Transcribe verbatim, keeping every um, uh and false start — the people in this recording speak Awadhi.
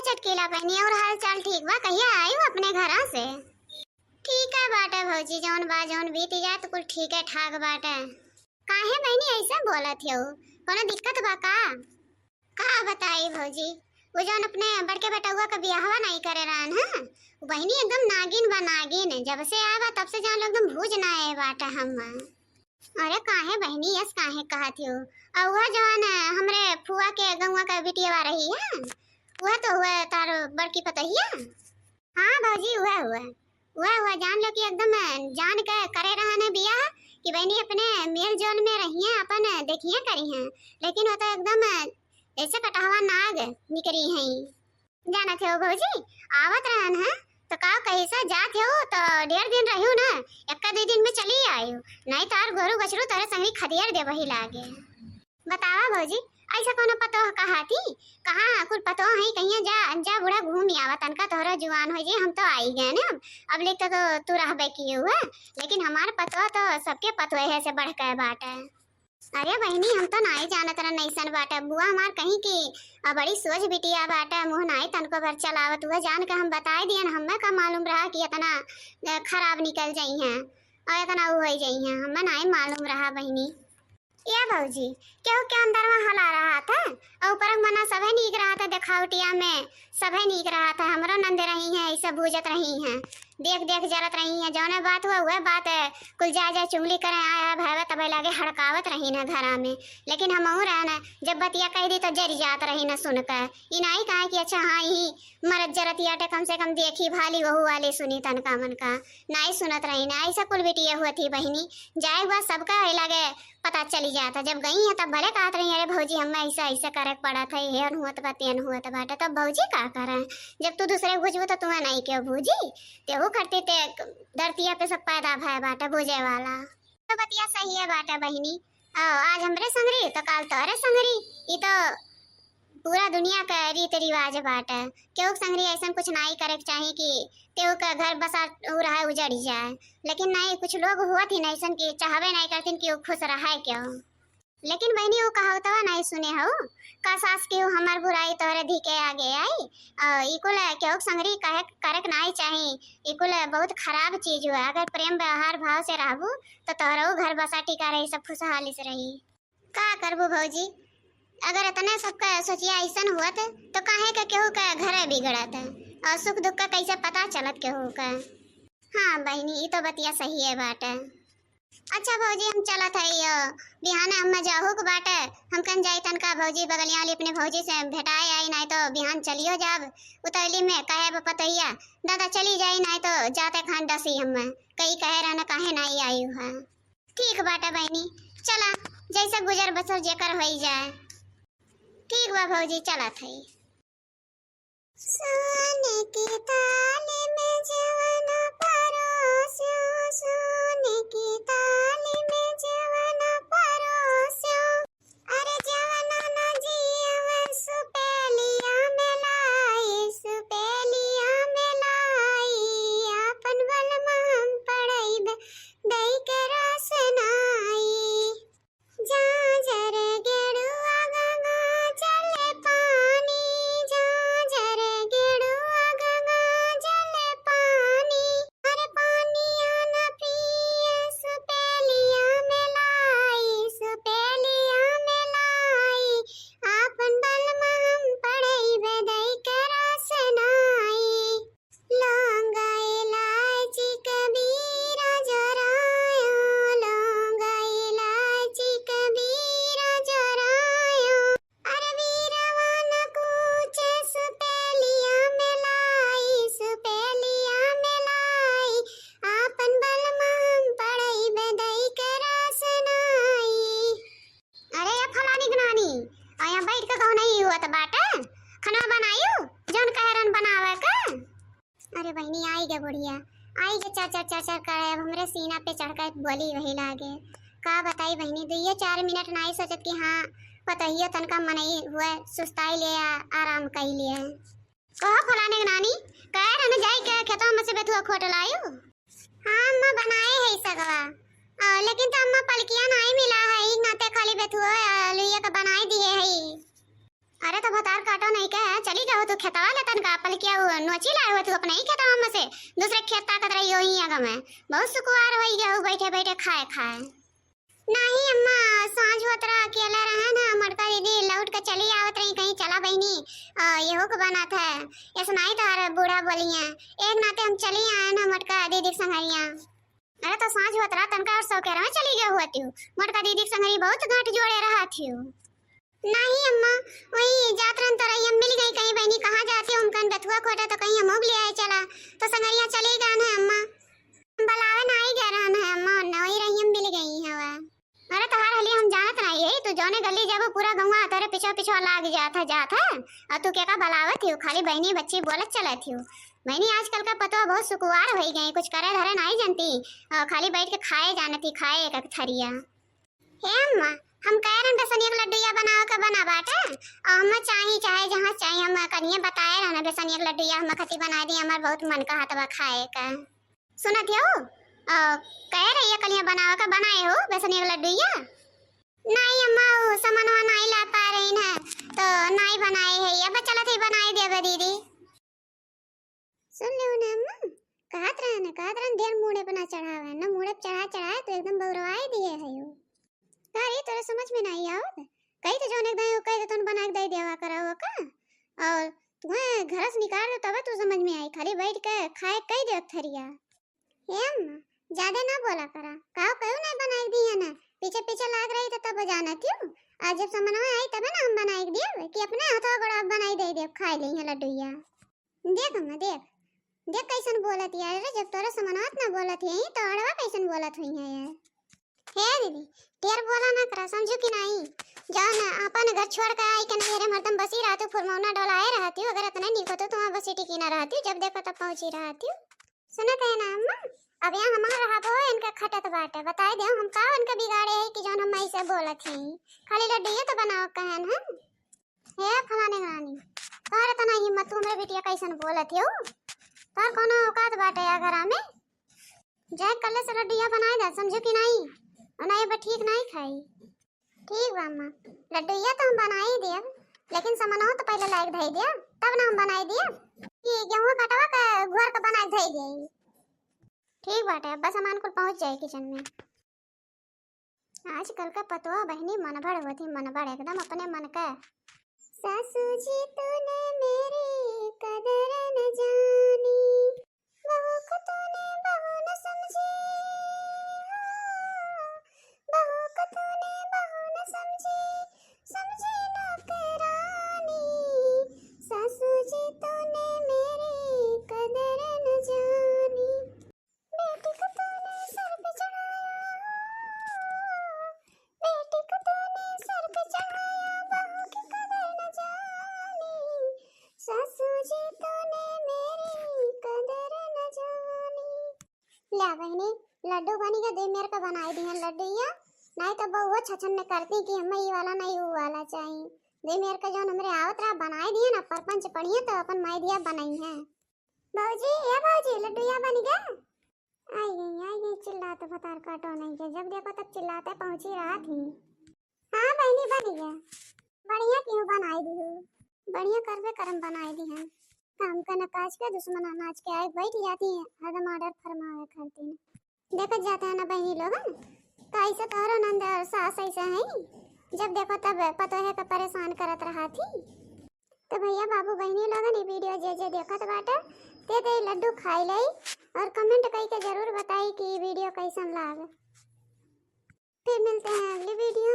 चटकीला बहिनी, और हाल चाल ठीक बा? कहिया आयु अपने घरा से? ठीक है बाटे भौजी, जौन बा जौन बीत जाए तो कुल ठीक है ठाक बाटे। काहे बहिनी ऐसे बोलत हो, कोनो दिक्कत बा का? का बताई भौजी, वो जौन अपने बड़के बेटउआ का बियाहवा नहीं करे रहन, हाँ, वो बहिनी एकदम नागिन बा नागिन। जब से आवा तब से जान लो एकदम भूज ना आए बाटे हम। अरे काहे बहिनी, यस काहे कहत हो? और वह जौन हमरे फुआ के गौवा का बिटियावा रही है, वह तो हुआ तार बड़की पतोहिया। हाँ भौजी, हुआ हुआ, हुआ हुआ, जान लो कि एकदम जान के करे रहन बियाह कि बहिनी अपने मेल जोल में रहिए, अपन देखिए करिए, लेकिन वो तो एकदम जैसे कटहवा नाग निकरी है। जानत हो भौजी, आवत रहन है तो का कहिसा जात हो तो ढेर दिन रहू ना, एक्का दो दिन में चली आयु, नहीं तार गोरू बछरू तोरे संगी खदियर दे वही लागे। बतावा भौजी, ऐसा कोनो पतोह कहा थी? कहाँ कुल पतोह है, कहिया जा, जा बूढ़ा घूम आवा, तनका तोहरा जुआन हो जे, हम तो आई गए ना, अब लेके तो तू रहबे की हुआ, लेकिन हमार पतोह तो सबके पतोह है से बढ़ के बाटे। अरे बहिनी, हम तो नाई जानत रहन ऐसन बाटे। बुआ हमार कहीं की, अ, बड़ी सोझ बिटिया बाटे, मुँह नाई तनको भर चलावत। हुआ जान के हम बताए दियन, हमें का मालूम रहा कि इतना, अ, खराब निकल जाई हैं और इतना वो हो जाई हैं, हमें नाई मालूम रहा बहिनी। या भौजी, केहू के अंदर में हला रहा था और ऊपर मना सभे नीक रहा था, देखावटिया में सभे नीक रहा था। हमरो नंद रही हैं, ऐसे भूजत रही हैं, देख देख जरत रही हैं, जौने बात हुआ वह बात, अ, कुल जा जा चुगली करें आया भैया तबे लागे हड़कावत रही ना घरा में। लेकिन हमहू रहे ना, जब बतिया कह दी तो जरी जात रही ना सुन के। ई नाई कहा कि अच्छा हाँ, यही मरत जरत याटे, कम से कम देखी भाली वहू वाली सुनी तनका मन का। नाई सुनत रही ना, ऐसा कुल बिटिया हुआ थी बहिनी। जाए हुआ सबका है लागे पता चली जाता। जब गई है तब भले कहत रही, "अरे भौजी, हमें ऐसा ऐसा करे के पड़त है, हेन हुअत बा, तेन हुअत बाटे।" तब भौजी का करें, जब तू दूसरे के भूजबू तो तुम्हें नहीं क्यों भूजी? तेहू खरती ते धरतिया पे सब पैदा भय बाटे भूजे वाला। तो बतिया सही है बाटे बहिनी। आओ, आज हमरे संगरी तो काल तोहरे संगरी। ई तो पूरा दुनिया का रीत रिवाज बाटे। केहू के संगरी ऐसन कुछ नाई करे के चाही कि केहू का घर बसा उ रहे उजड़ जाए। लेकिन नाई, कुछ लोग हुआ थी ना ऐसन कि चाहबे नाई करतीन कि वो खुश रहे क्यों। लेकिन बहिनी, वो कहावतवा नाई सुने हो, "का सास की हो हमार बुराई तोहरे धी के आगे आई।" अ, ई कुल केहू के संगरी कहे, करे के नाई चाही। ई कुल बहुत खराब चीज हुआ। अगर प्रेम व्यवहार भाव से रहबू तो तोहरो घर बसा टिका रही, सब खुशहाली से रही। का करबू भौजी, अगर इतने सबका सोचिया ऐसन हुअत तो काहे के केहू के घरे बिगड़त और सुख दुख का कैसे पता चलत केहू के। हाँ बहिनी, ई तो बतिया सही है बाटे। अच्छा भौजी, हम चलत है यो, बिहाने हमें जाहू के बाटे, हम कन जाई तनका भौजी बगलिया वाली अपने भौजी से भेटाए आई, नहीं तो बिहान चलियो जाब। उतैली में कहे बा पतोहिया, "दादा चली जाई, नहीं तो जाते खान डसी हमें, कई कहे रहना काहे नहीं आई हुआ।" ठीक बाटे बहिनी, चला, जैसे गुजर बसर जेकर होई जाए। ठीक बा भौजी, चलत हई। सोने की थाली में जवन परोस्यो, सोने की थाली में जवन परोस्यो, अरे जवन न जियव सुपेलिया में लाई, सुपेलिया में लाई, आपन बलमा हम पड़ैब दई के रोसनाई। झांझर गेड़ुआ गंगा जल पानी, झांझर गेड़ुआ गंगा जल पानी। अरे पानिया न पिए सुपेलिया में लाई, सुपेलिया में लाई। आपन बलमा हम पड़ैब दई के रोसनाई। लौंग इलायची कबीरा जरायो, लौंग इलायची कबीरा जरायो। अरे बीरवा न कूचे सुपेलिया में लाई, सुपेलिया में लाई। आपन बलमा हम पड़ैब दई के रोसनाई। अरे ये फलानी के नानी, आ यहाँ बैठ के कहो नहीं हुआ तो बाटे, खाना बनायू जौन कह रहन बनावे के। अरे बहिनी, आई गे बुढ़िया, आई गे चर चर चर चर करे, अब हमरे सीना पे चढ़ के बोली वही लागे। का बताई बहिनी, दुइये चार मिनट नाई सोचत कि हाँ, पतोहियो तनका मनई हुए, सुस्ताई ले आ, आराम कई ले। कहो फलाने के नानी, कहे रहने जाई के खेतवा में से बेथुआ खोट लायू? हाँ अम्मा, बनाए है सगवा। आ, लेकिन तो अम्मा पलकिया नाई मिला है, ई नाते खाली बेथुआ लुइया के बनाए दिए है। अरे तो भतार काटो नहीं के, चली गयो तू खेतवा ले तनका पलकिया उ नोची लाए हो तू अपने ही खेतवा में से, दूसरे खेत ताकत रही हो ही आगे में। बहुत सुकुवार होई गयो बैठे बैठे खाए खाए। नहीं अम्मा, साँझ होत रहा, अकेले रहे ना, मोटका दीदी लौट के चली आवत रही, कहीं चला बहिनी, अ, यहू के बनत है, ऐसे नहीं तो हर बूढ़ा बोली है, एक नाते हम चली आए ना मोटका दीदी के संगरिया। अरे तो साँझ होत रहा, तनका और सौकेरा में चली गए हुआ थियू, मोटका दीदी के संगरी बहुत गांठ जोड़े रहा थियू। नहीं अम्मा, वही जात रहन तो रही, हम मिल गई, कहीं बहिनी कहाँ जाती हो, उनकन बथुआ खोटा तो कहीं हम उग ले आए चला, तो संगरिया चली गए ना अम्मा। बुलावे ना आई गए रहन है अम्मा, न वही रही हम मिल गई हवा। अरे तोहार हली हम जानत ना यही, तू जौने गली जाबू पूरा गौवा तोरे पिछवा पिछवा लाग जात है, जात है। और तू केका बुलावत हियो, खाली बहिनी बच्ची बोलत चलत हियो। बहिनी आजकल का पतवा बहुत सुकुवार होई गई, कुछ करे धरे नहीं जानती, और खाली बैठ के खाए जानती, खाए एक एक थरिया। हे अम्मा, हम कह रहन बेसन एक लड्डूया बनावे के बना बाटे, और हम चाही चाहे जहाँ चाही हम कनिए बताए रहना बेसन एक लड्डूया हम खती बना दी, हमार बहुत मन का हतवा खाए का। सुनत हो? अ, कह रही है कलिया बनावे का, बनाए हो बेसन एक लड्डूया? नहीं अम्मा, वो समनवा नहीं ला पा रही ना, तो नहीं बनाए है, अब चलत ही बनाए देबे दीदी। सुन लेउ ना अम्मा, कहत रहे ना, कहत रहे ढेर मूड़े पे ना चढ़ावे, ना मूड़े पे चढ़ा चढ़ाए तो एकदम बौरवाए दिए है यो। का रे, तोरे समझ में नहीं आवत? कही तो जौन एक दाई वो कह दे तौन बना के दे देवा करा हो का? और तुम्हें घर से निकाल दे तबे तू समझ में आई, खाली बैठ के खाए कह दे थरिया। हे अम्मा, ज्यादा ना बोला करा, काव कहो नहीं बनाई दी है ना, पीछे पीछे लाग रही तो तब जाना क्यों? आज जब समनवा आई तबे ना हम बनाई दिए कि अपने हाथों गोड़ा बनाई दे दे, खाए ले हैं लड्डूया। देख अम्मा, देख, देख कैसन बोलत यार, अरे जब तोरा समनवा ना बोलत है तो अड़वा कैसन बोलत हुई है यार। हे दीदी, ढेर बोला ना करा, समझू कि नहीं? जौन अपन घर छोड़ के आई के नहीं रे मर्दम बसी रहती, फुरमौना डोलाए रहती, अगर इतने निक होते तो वहाँ बसी टिकी ना रहती, जब देखो तब पहुँची रहती। सुनत है ना अम्मा, अब यहाँ हमार रहबो इनका खटत बाटे, बताए दे हम का इनका बिगाड़े है कि जौन हम ऐसे बोलत ही, खाली लड्डू ये तो बनाओ कहन हम। हे फलाने रानी, तोहरे तना हिम्मत, तू हमरे बिटिया कैसन बोलत हो? तोहर कोनो औकात बाटे या घरा में? जाए कल्ले से लड्डुया बनाए दे, समझो कि नहीं? और नहीं बा ठीक नहीं खाई। ठीक बा अम्मा, लड्डुया तो हम बनाई देब, लेकिन समनवा तो पहले लाइक धई देब, तब ना हम बनाई देब। कि गेहूं कटवा के घर के बनाए धई देई। ठीक बाटे, अब बस सामान कुल पहुंच जाए किचन में। आजकल का पतोह बहिनी मनबढ़ होत ही, मनबढ़ एकदम अपने मन का। सासू जी तूने मेरी कदर न जानी, बहू को तूने बहू न समझी, हाँ, बहू को तूने बहू न समझी, समझी नौकरानी, सासू जी तूने मेरी कदर न जानी। बेटी को तूने सर पे चढ़ाया, बेटी को तूने सर पे चढ़ाया, बहू की कदर न जानी, सासू जी तूने मेरी कदर न जानी। ल्या बहिनी, लड्डू बनी के दे मेर का बनाई दिहन लड्डू या, नहीं तो बहुओ छछन में करती कि हमें ये वाला नहीं वो वाला चाहिए। दे मेर का जौन हमरे आवत रहा बनाई दिहन, अब परपंच पढ़िए तो अपन माई दिया बनाई है। भौजी, ए भौजी, लड्डुया बन गया? आई गई, आई गई, चिल्लात भतार काटो नहीं के, जब देखो तब चिल्लाते पहुंची रहा थी। हाँ बहिनी, बन गया। बढ़िया क्यों बनाई दी हो? बढ़िया करबे करम बनाई दी हम। काम का न काज का दुश्मन अनाज के आए बैठ जाती है, हरदम ऑर्डर फरमावे खातिर। देखत जाता है ना बहिनी लोगन, कैसे तोहरो नंद और सास ऐसा है, जब देखो तब पतोहे का परेशान करत रहा थी। तो भैया बाबू बहिनी लोगन, ई वीडियो जे जे देखत बाटे, ते ते लड्डू खाई ले और कमेंट कई के जरूर बताई कि ई वीडियो कैसन लाग। फिर मिलते हैं अगली वीडियो।